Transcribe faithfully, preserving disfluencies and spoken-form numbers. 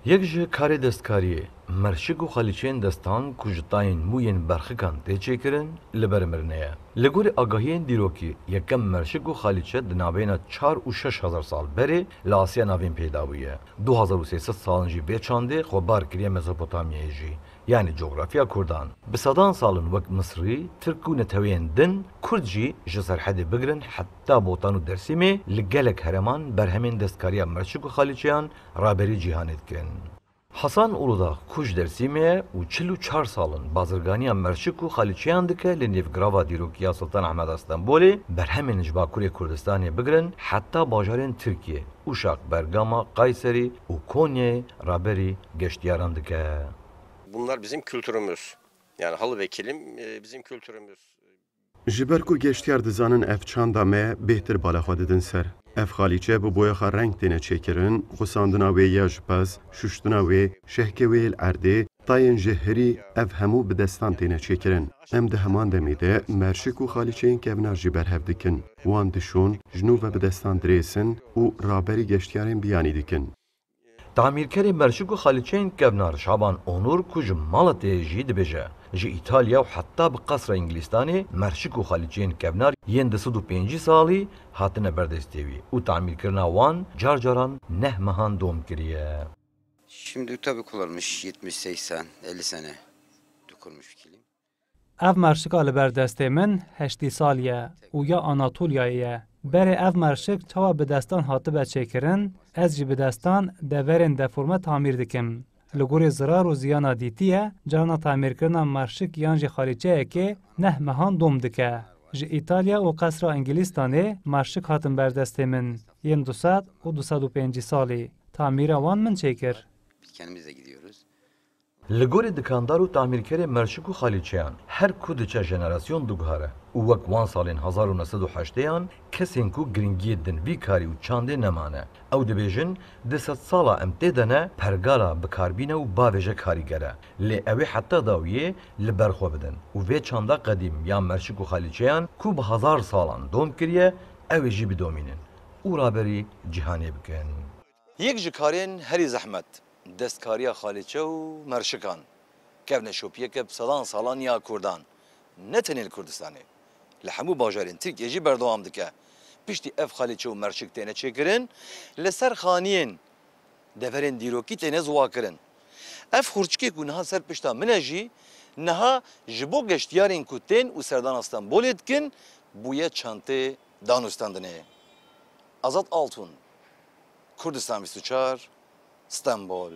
Yek ji karê destkariyê, merşik û xalîçeyên destan ku ji tayên mûyên berxikan tê çêkirin, li ber mirinê ye. Li gorî agahiyên dîrokî, yekem merşik û xalîçe di navbeyna çar û şeş hezar sal berê li Asya Navîn peyda bûye. Du hezar û sê sed salin jî vê çandê xwebar kiriye Mezopotamyayê jî, yanî cografya Kurdan. Bi sedan salin wek Misrî, Tirk û neteweyên din, Kurd jî ji Serhedê bigirin heta Botan û Dersîmê li gelek hereman berhemên destkariya merşik û xalîçeyan raberî cîhanê dikin. Hasan Uludağ ku ji Dersîmê ye û çil û çar salin bazirganiya merşik û xalîçeyan dike, li nêvgirava dîrokiya Sultan Ahmeda Stenbolê berhemên ji Bakurê Kurdistanê bigirin heta bajarên Tirkiyê, Uşak, Bergama, Kayserî û Konyayê raberî geştyaran dike. Bunlar bizim kültürümüz. Yani halı ve kilim, e, bizim kültürümüz. Ji ber ku geştyar dizanin ev çanda me bêhtir bala xwe didin ser. Ev xalîçe bi boyaxa reng têne çêkirin, xusandina wê ya ji pez, şuştina wê, şehkê wê yê li erdê, tayên ji hirî, ev hemû bi destan têne çêkirin. Em di heman demê de merşik û xalîçeyên kevnar jî berhev dikin. Wan dişon, ji nû ve bi destan dirêsin û raberî geştyarên biyanî dikin. Tamîrkerê merşik û xalîçeyên kevnar Şaban Onur ku ji Malatê ye jî dibêje, ji Îtalya û heta bi qesra Îngilîstanê merşik û xalîçeyên kevnar yên du sed û pêncî salî hatine ber destê wî û tamîrkirina wan car caran neh mehan dom kiriye. Şimdi tabii kullanılmış yetmiş, seksen, elli sene dokunmuş bir kilim. Ev merşika li ber destê min heştî salî ye û ya Anatolyayê ye. Berê ev merşik çawa bi destan hatibe çêkirin, ez jî bi destan deverên deforme tamîr dikim. Li gorî zirar û ziyana dîtiye, carna tamîrkirina merşik yan jî xalîçeyekê neh mehan dom dike. Ji Îtalya û qesra Îngilîstanê merşik hatin ber destê min, yên du sed û du sed û pêncî salî. Tamîra wan min çêkir. Biz kendimiz de gidiyoruz. Li gorî dikandar û tamîrkerê merşik û xalîçeyan, her ku diçe jenerasyon diguhere û wek wan salên hezar û neh sed û heştêyan kesên ku giringiyê din vî karî û çandê nemane. Ew dibêjin, di sedsala em tê de ne, pergala bikarbîne û bavêje karîger e. Lê ew ê heta dawiyê li ber xwe bidin û vê çanda qedîm ya merşik û xalîçeyan ku bi hezar salan dom kiriye, ew ê jî bidomînin û raberî cîhanê bikin. Yek ji karên herî zehmet, destkariya xalîçe û merşikan, kevneşopiyeke bi sedan salan ya Kurdan, ne tenê li Kurdistanê, li hemû bajarên Tirkiyê jî berdewam dike. Piştî ev xalîçe û merşik têne çêkirin, li ser xaniyên deverên dîrokî têne ziwakirin. Ev xurçikê ku niha ser pişta min e jî, niha ji bo geştyarên ku tên û serdana Stenbolê dikin, bûye çantê danûstandinê. Azad Altun, Kurdistan bîst û çar, Stenbol.